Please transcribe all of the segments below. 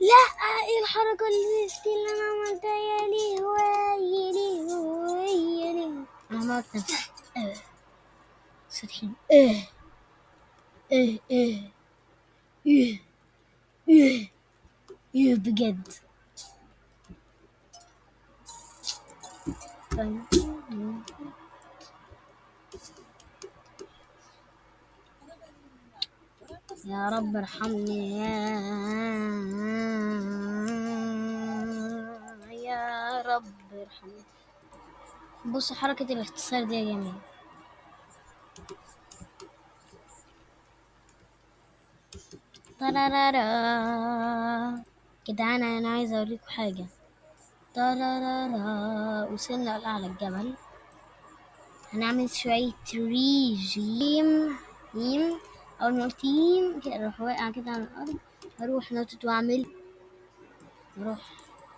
لا، ايه الحركة اللي انا عملتها؟ يا لهوي يا لهوي يا لهوي، انا هموت نفسي. صوت حلو. اه اه اه اه اه اه بجد. يا رب ارحمني، يا رب ارحمني. بصوا حركة الاختصار دي يا جماعة. ترارارا جدعان، انا عايزة اوريكم حاجة. ترارارا، وصلنا لأعلى الجبل. هنعمل شوية ريجيم. يم، أول ما قلت يم كده أروح واقع كده على الأرض، هروح نطت وأعمل، أروح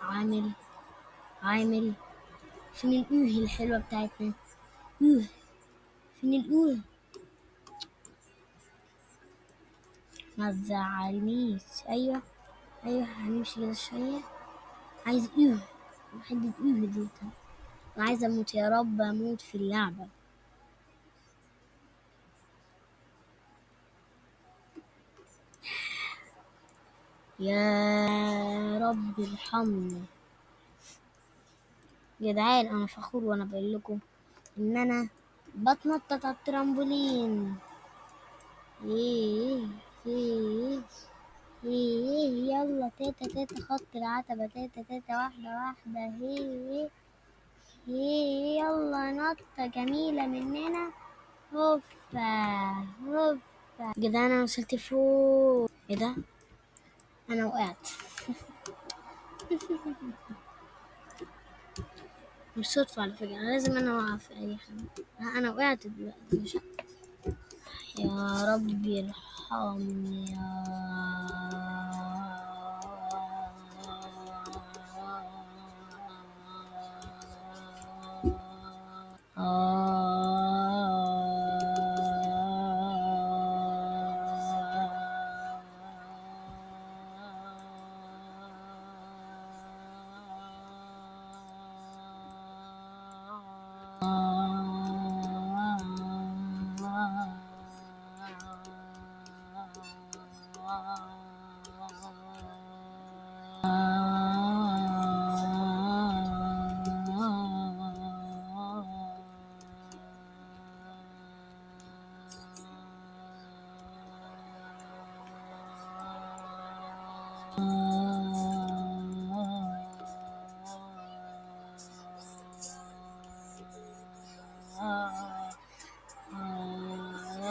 عامل عامل. فين الأوه الحلوة بتاعتنا؟ أوه، فين الأوه؟ ما تزعلنيش. أيوة أيوة، هنمشي كده شوية. عايز أوه، بحب الأوه دي. أنا عايز أموت، يا رب أموت في اللعبة. يا رب ارحمني. جدعان انا فخور وانا بقول لكم ان انا بتنطط على الترامبولين. ايه ايه ايه، يلا تاتا تاتا، خط العتبة تاتا تاتا، واحدة واحدة. هي هي، يلا نطة جميلة مننا. هوبا هوبا. جدعان انا وصلت فوق. ايه ده؟ انا وقعت. مش صدفة على فكرة، انا لازم انا اوقع في اي حاجة. انا وقعت دلوقتي. مش يا ربي ارحمني يا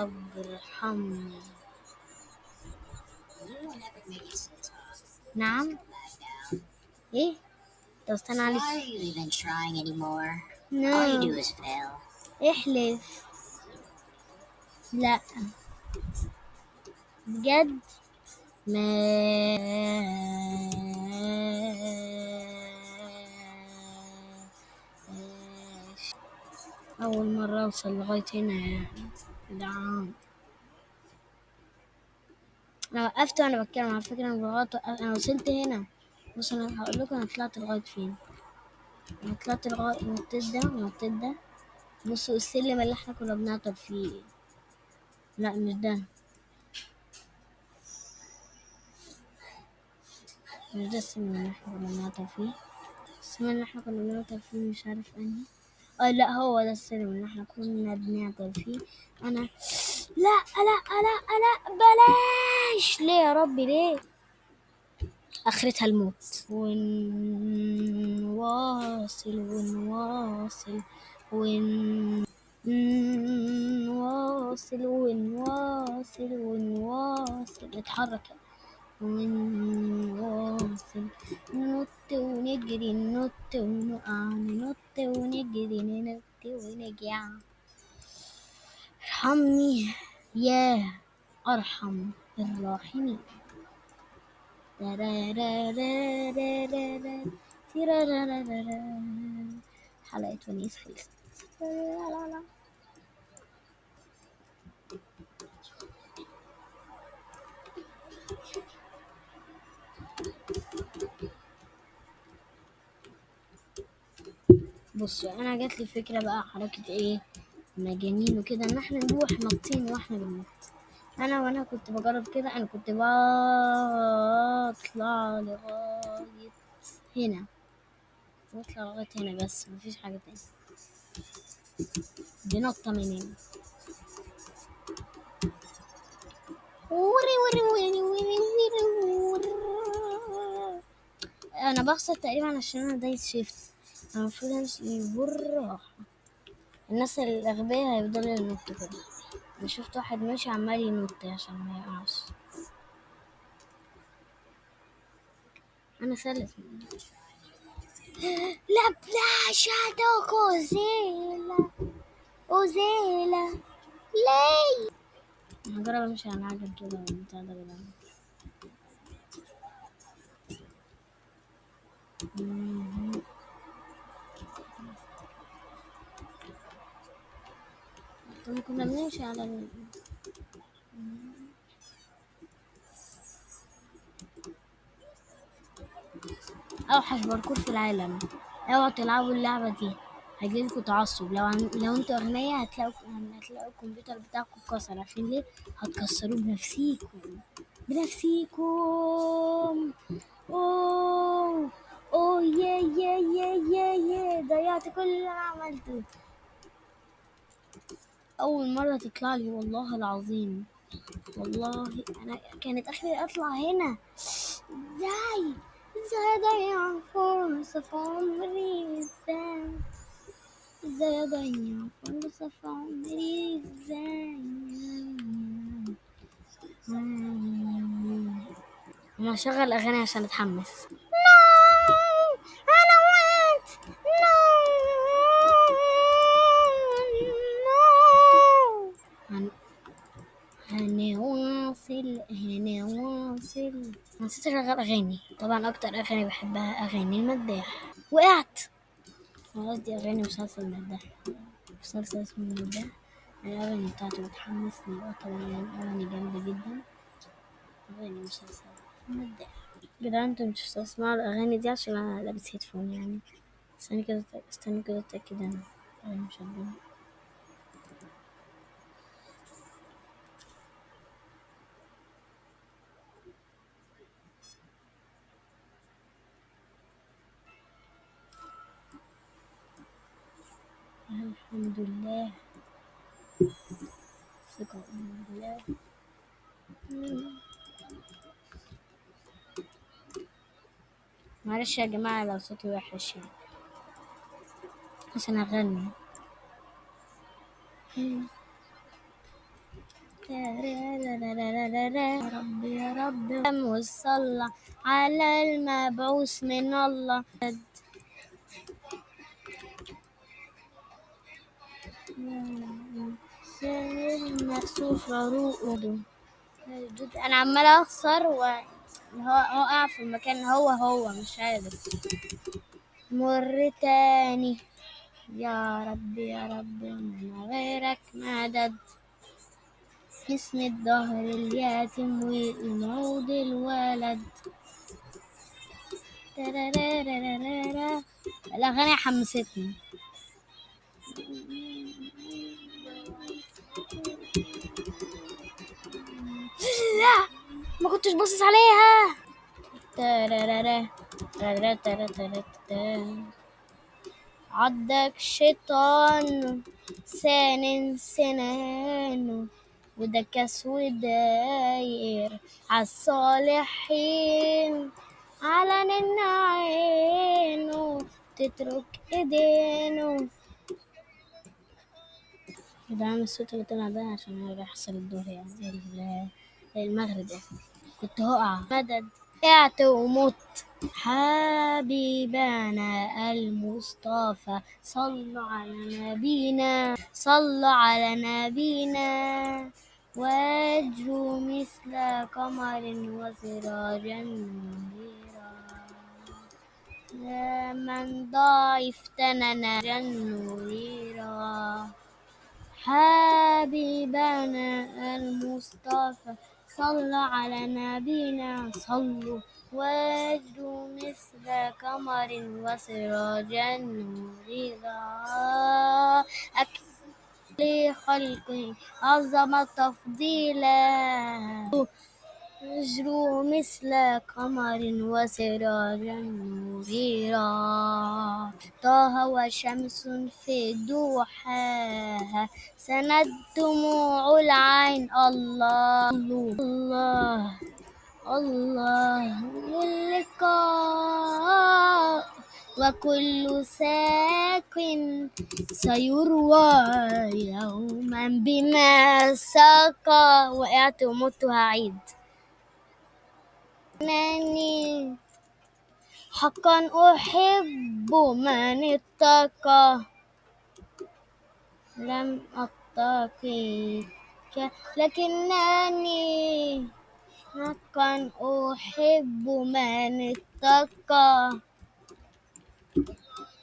رب ارحمني. نعم؟ ايه؟ طب استنى عليك. Why are you even trying anymore? No. All you do is fail. احلف. لا بجد. ماشي، أول مرة أوصل لغاية هنا يا جدعان. أنا وقفت وأنا بتكلم على فكرة، أنا بالغلط وقفت. أنا وصلت هنا. بص أنا هقول لكم أنا طلعت لغاية فين. أنا طلعت لغاية نطيت ده ونطيت ده. بصوا السلم اللي احنا كنا بنعطل فيه. لا مش ده، مش ده السلم اللي احنا كنا بنعطل فيه. السلم اللي احنا كنا بنعطل فيه مش عارف انهي. لا هو ده السلم اللي احنا كنا بنعطل فيه. انا لا لا لا لا بلاش. ليه يا ربي ليه؟ اخرتها الموت. ونواصل ونواصل ونواصل ونواصل ونواصل. اتحرك. ونواصل ننط ونجري، ننط ونقع، ننط ونجري، ننط ونجع. ارحمني يا أرحم الراحمين. حلقة ونيس خلصت. لا لا لا. بصوا انا جات لي فكرة بقى، حركة ايه مجانين وكده، ان احنا نروح نطين واحنا بننط. وانا كنت بجرب كده، انا كنت بطلع لغاية هنا، بطلع لغاية هنا بس مفيش حاجة تاني. دي نطه من هنا. وري وري وري وري وري وري. انا بخسر تقريبا عشان انا دايس shift. انا المفروض امشي بالراحة. الناس الاغبياء هيفضلوا ينطوا كده. انا شفت واحد ماشي عمال ينط عشان ما يقعش. انا سلس. لا بلا شادو كوزيلا اوزيلا ليه. هجرب امشي على العجل كده والبتاع ده كده. طب كنا بنمشي على اوحش باركور في العالم. اوعوا تلعبوا اللعبة دي، هيجيلكوا تعصب. لو انتوا اغنياء هتلاقوا الكمبيوتر بتاعكم اتكسر. عارفين ليه؟ هتكسروه بنفسيكم، بنفسيكم. اوه اوه يا يا يا يا يا، ضيعت كل اللي انا عملته. اول مرة تطلع لي والله العظيم. والله انا كانت اخري اطلع هنا. ازاي اضيع فرصة في عمري؟ ازاي اضيع فرصة في عمري؟ ازاي؟ انا هشغل اغاني عشان اتحمس. No! انا وقعت. No! No! هنواصل. نسيت اشغل اغاني. طبعا اكتر اغاني بحبها اغاني المداح. وقعت. قصدي اغاني مسلسل المداح، مسلسل اسمه المداح. الاغاني بتاعته بتحمسني بقى. طبعا اغاني جامدة جدا، اغاني مسلسل المداح. جدعان انتوا مش هتسمعوا الاغاني دي عشان انا لابس هيدفون يعني. استني كده، استني كده اتاكد انا اغاني مش هتبان. الحمد لله، ثقة بالله. معلش يا جماعة لو صوتي وحش يعني عشان أغني. يا رب يا رب وصلى على المبعوث من الله. مكسوف عروقه. انا عماله اخسر وهو اقع في المكان، هو مش عارف. مر تاني يا رب يا رب من غيرك مدد. اسم الظهر اليتيم والعود الولد. ترارارارارا. الاغاني حمستني. لا ما كنتش باصص عليها. ترارارا ترارا ترا ترا ترا. عضك شيطان سانن سنانه، وده كسو داير عالصالحين. على نن عينه تترك ايدينه. جدعان الصوت اللي طلع ده عشان انا رايح احصل الظهر يعني المغرب اصلا. كنت هقع مدد، وقعت ومت. حبيبنا المصطفى صلوا على نبينا، صلوا على نبينا. وجهه مثل قمر وسراجا منيرا. يا من ضاع افتننا منيرا. حبيبنا المصطفى صلى على نبينا، صلوا وجد مثل قمر وسراجا نورا أكل خلق أعظم تفضيلا. أجر مثل قمر وسراجا نورا. طه وشمس في ضحاها سند دموع العين. الله الله الله اللقاء، وكل ساق سيروى يوما بما ساق. وقعت ومت وهعيد. إنني حقا أحب من اتقى، لم أتقيك لكنني حقا أحب من اتقى.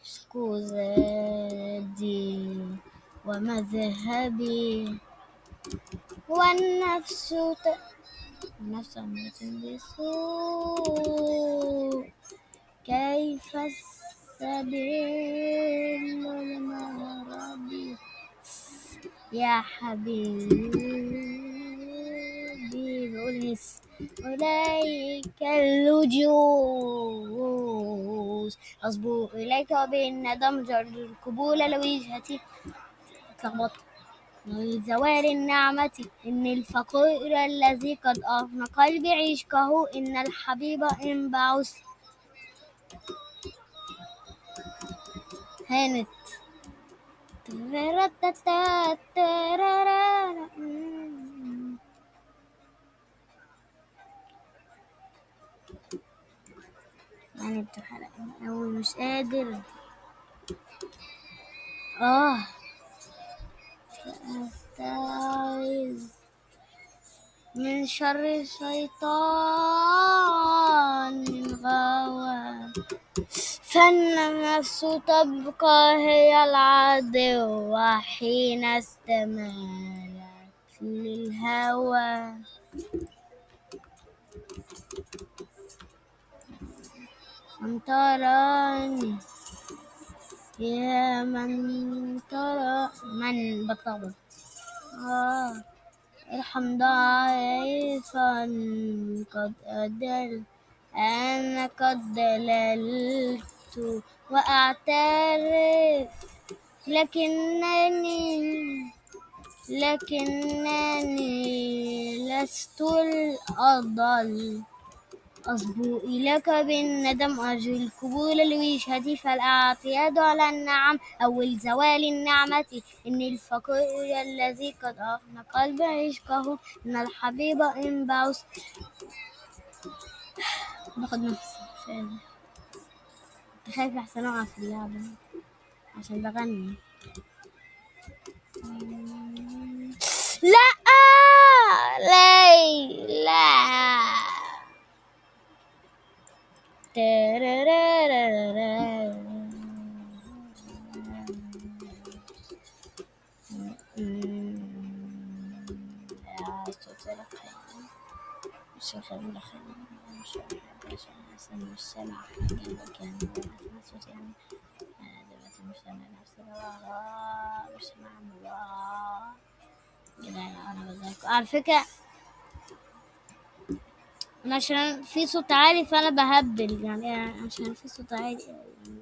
اشكو زادي ومذهبي والنفس النفس أمارة بالسوء. كيف السبيل للمهرب يا حبيبي؟ بقول هس أولئك اللجوس. أصبو إليك بالندم جر القبول لوجهتي. اتلخبطت. من زوال النعمة إن الفقير الذي قد أفنى قلبي عشقه. إن الحبيب إن بعث هانت. يعني بتحرق أوي، مش قادر. أستعيذ من شر الشيطان غوى. فالنفس تبقى هي العدو حين استمالت للهوى. أن تراني يا من ترى من بتلخبط. ارحم ضعيفا قد أدل، أنا قد دللت وأعترف، لكنني لست الأضل. أصبو إليك بالندم أرجو القبول لوجهتي. فالاعتياد على النعم أول زوال النعمة. إن الفقير الذي قد أفنى قلب عشقه. إن الحبيب إن بعث. باخد نفسي مش قادر. كنت خايف أحسن أقع في اللعبة عشان بغني. لا لا لا. مش سامع حاجة يعني، أنا صوتي يعني أنا دلوقتي مش سامع نفسي، مش سامع كده. أنا بذاكر على فكرة، أنا عشان في صوت عالي فأنا بهبل يعني، عشان في صوت عالي يعني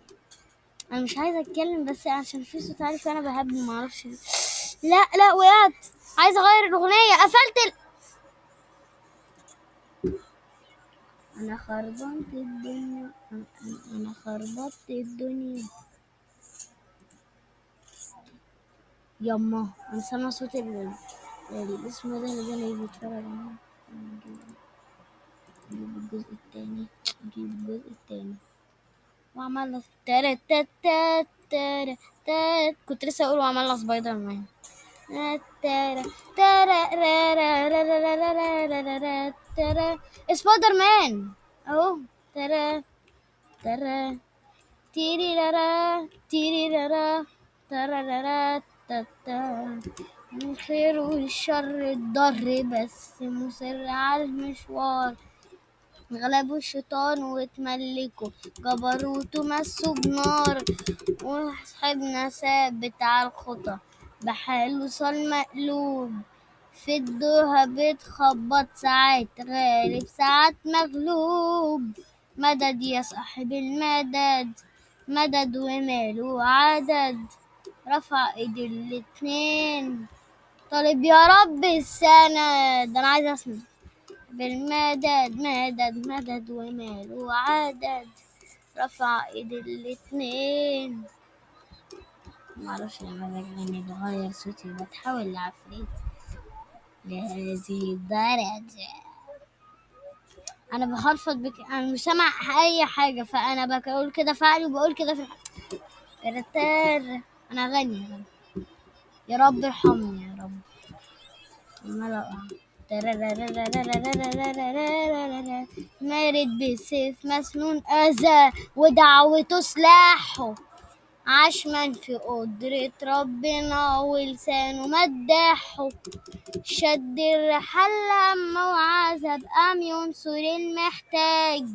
أنا مش عايزة أتكلم، بس عشان في صوت عالي فأنا بهبل معرفش. لا لا وقعت، عايزة أغير الأغنية، قفلت أنا خربت الدنيا، أنا خربت الدنيا يما. أنا سامعة صوت الاسم ده اللي أنا بيتفرج عليه. نجيب الجزء التاني، نجيب الجزء التاني. وعملنا تارا تا تا تارا تا، كنت لسه أقول وعملنا سبايدر مان. تارا تارا را را را را را را را را را تارا سبايدر مان أهو. تارا تارا تيري رارا تيري رارا تارا رارا تا تا. الخير والشر الضر، بس مصر على المشوار. غلبوا الشيطان وتملكوا جبروته مسوا بنار، وصاحبنا ثابت على الخطى بحاله صار مقلوب. في الدوها بتخبط ساعات غالب ساعات مغلوب. مدد يا صاحب المدد، مدد وماله عدد. رفع ايد الاتنين طالب يا رب السند. انا عايز اسمع بالمدد مدد مدد وماله عدد. رفع ايد الاتنين. معرفش لما بغني بغير صوتي بتحول لعفريت لهذه الدرجة. انا بخلفط بك، انا مش سامع اي حاجة، فانا بقول كده فعلي وبقول كده في التر. انا غني يا رب ارحمني يا رب. عمال اقع. مارد بسيف مسنون اذى ودعوته سلاحه. عشمان في قدرة ربنا ولسانه مداحه. شد الرحال لما وعزب قام ينصر المحتاج.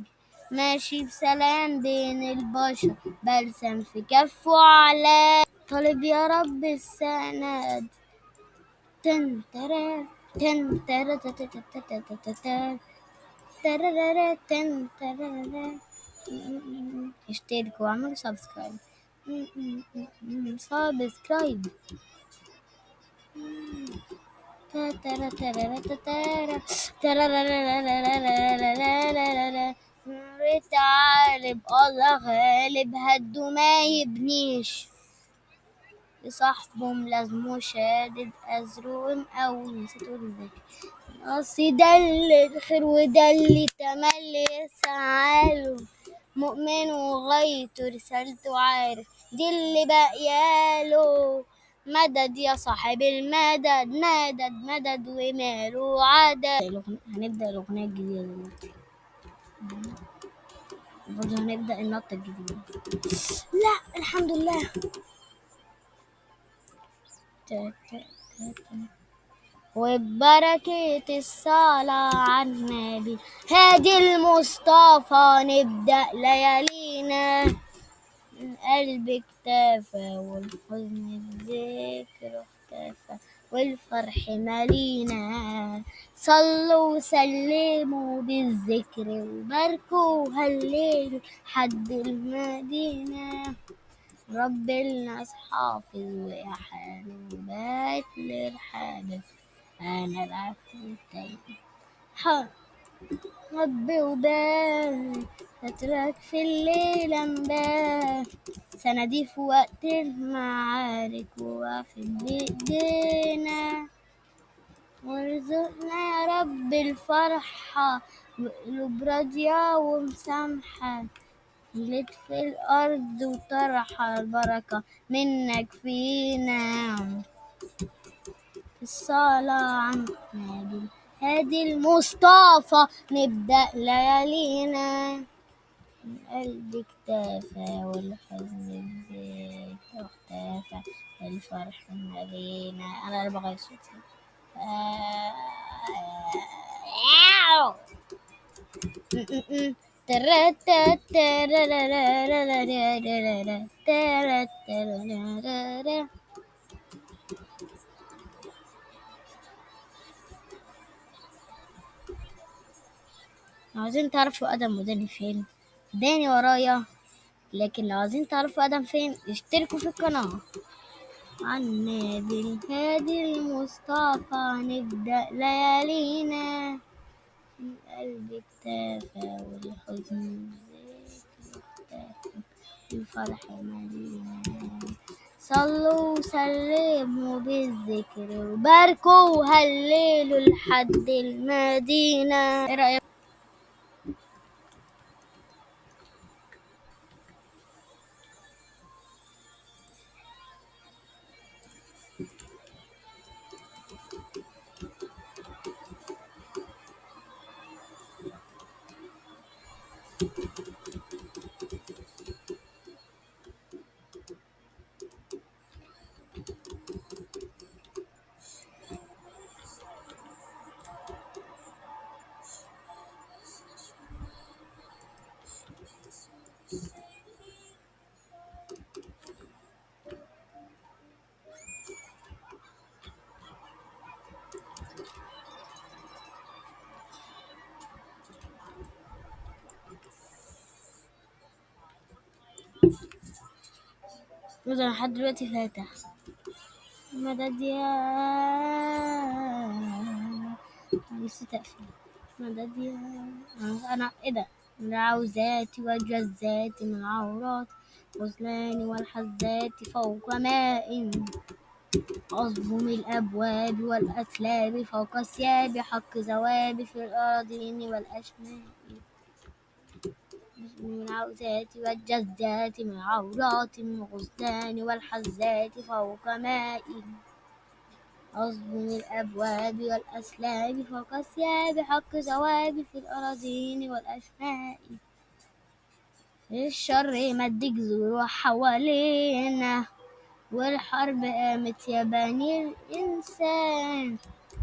ماشي بسلام بين البشر بلسم في كفه على طالب يا رب السند. تن ترى تن ترى تن ترى تن ترى. اشتركوا واعملوا subscribe subscribe. تعالب الله غالب هدو ما يبنيش. صاحبه ملازمه شادد أزره أو نسيت أقول ازاي. أصل ده اللي الخير وده اللي تملي يسعاله. مؤمن وغايته رسالته عارف دي اللي باقياله. مدد يا صاحب المدد مدد مدد وماله عدد. هنبدأ الأغنية الجديدة دلوقتي، برضه هنبدأ النطة الجديدة. لا الحمد لله. وبركة الصلاة على النبي هادي المصطفى نبدأ ليالينا. من قلب اكتفى والحزن بذكره اختفى والفرح مالينا. صلوا وسلموا بالذكر وباركوا هللوا حد المدينة. رب الناس حافظ ويا حاله بات للحادث. أنا العفو تاني ربي وبان فترك في الليل أنبان. سندي في وقت المعارك وواخد بإيدينا. وارزقنا يا رب الفرحة وقلوب راضية ومسامحة. لت في الأرض وطرح البركة منك فينا. الصلاة عن النبي هادي المصطفى نبدأ ليالينا. من قلبي اكتفى والحزن بذكره اختفى والفرح مالينا. أنا اللي بغير صوتي. لو عايزين تعرفوا ادم وداني فين، داني ورايا، لكن لو عايزين تعرفوا ادم فين اشتركوا في القناة. عن النبي الهادي المصطفى نبدأ ليالينا. من قلبي اكتفى والحزن ذكره اختفى الفرح مالينا. صلوا وسلموا بالذكر وباركوا وهللوا لحد المدينة. ايه رأيك؟ ده لحد دلوقتي فاتح. مدد يا، نسيت اقفل. مدد يا، انا ايه ده؟ من العوزات والجزات، من العورات غزلان والحزات فوق ماء، أظلم الأبواب والأسلاب فوق الثياب، حق ثواب في الأراضين والأشماء. من العوزات والجزات، من العورات من غزلان والحزات فوق ماء، أظلم الأبواب والأسلاب فوق الثياب، حق ثواب في الأراضين والأشماء. الشر مد جذوره حوالينا، والحرب قامت يا بني الإنسان،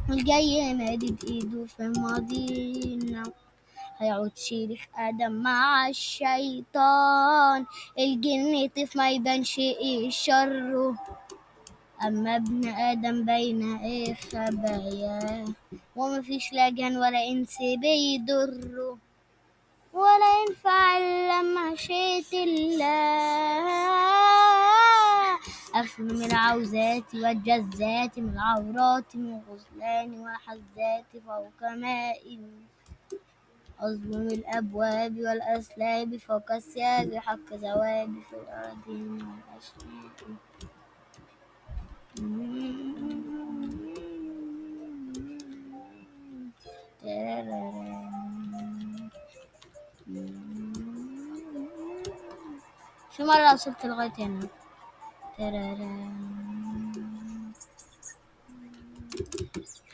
والجاي مادد إيده في ماضينا، هيعود شريخ آدم مع الشيطان، الجن طيف ما يبانش إيه شره، أما ابن آدم بين إيه خباياه، ومفيش لا جان ولا إنس بيضره، ولا ينفع إلا مشيئة الله. أفن من العوزات والجزات، من العورات من غزلان والحزات فوق ماء، أظلم الأبواب والأسلاب فوق الثياب، حق ثواب في الأراضين والأشماء. في مرة وصلت لغاية هنا.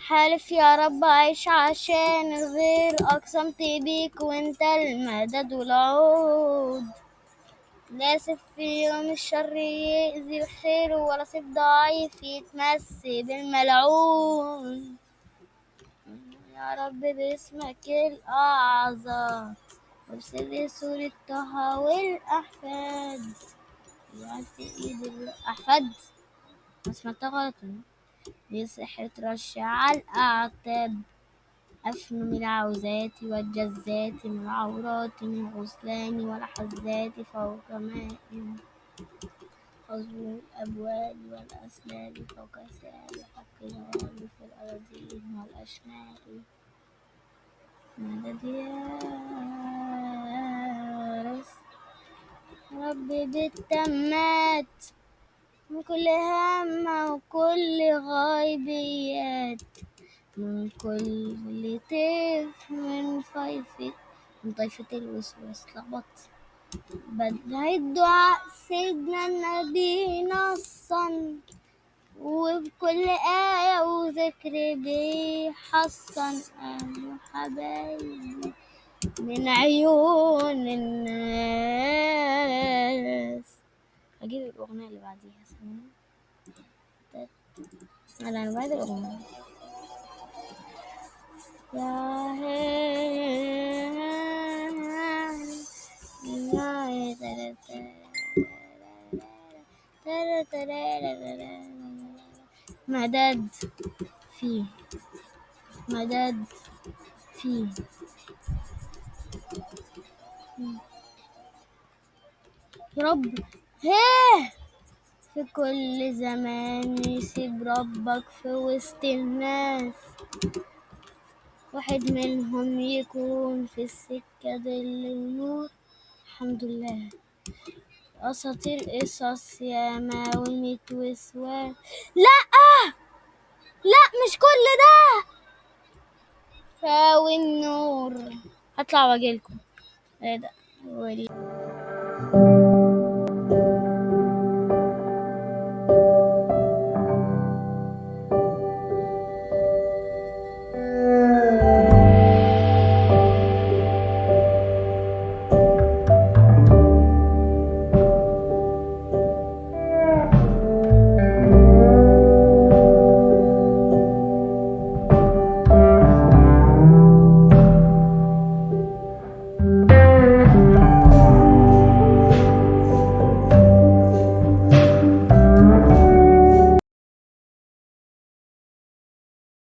حالف يا رب أعيش عشان الغير، أقسمت بيك وانت المدد والعود، لا سيف في يوم الشر يأذي الخير، ولا سيف ضعيف يتمس بالملعون. يا رب باسمك الأعظم وبسر سورة طه والأحفاد، وعلى إيد الأحفاد ما سمعتها غلط، بسحر رش على الأعتاب. أفن من العوزات والجزات، من العورات من غزلان والحزات فوق ماء، أظلم الأبواب والأسلاب فوق ثياب، حق ثواب في الأراضين والأشماء. مدد يا ربي بالتمات، من كل هم وكل غيبيات، من كل طيف من طيفة، من طيفة الوسواس. اتلخبطت. بدعي الدعاء سيدنا النبي نصا، وبكل آية وذكر بيحصن أهل وحبايبي من عيون الناس. هجيب الأغنية اللي بعديها ثانية. أنا بعد الأغنية. يا مدد في، مدد في، يا رب هيه في كل زمان يسيب ربك في وسط الناس، واحد منهم يكون في السكة ظل ونور. الحمد لله. أساطير قصص ياما وميت وسواس. لا لا مش كل ده. فاوي النور. هطلع واجيلكم. ايه ده؟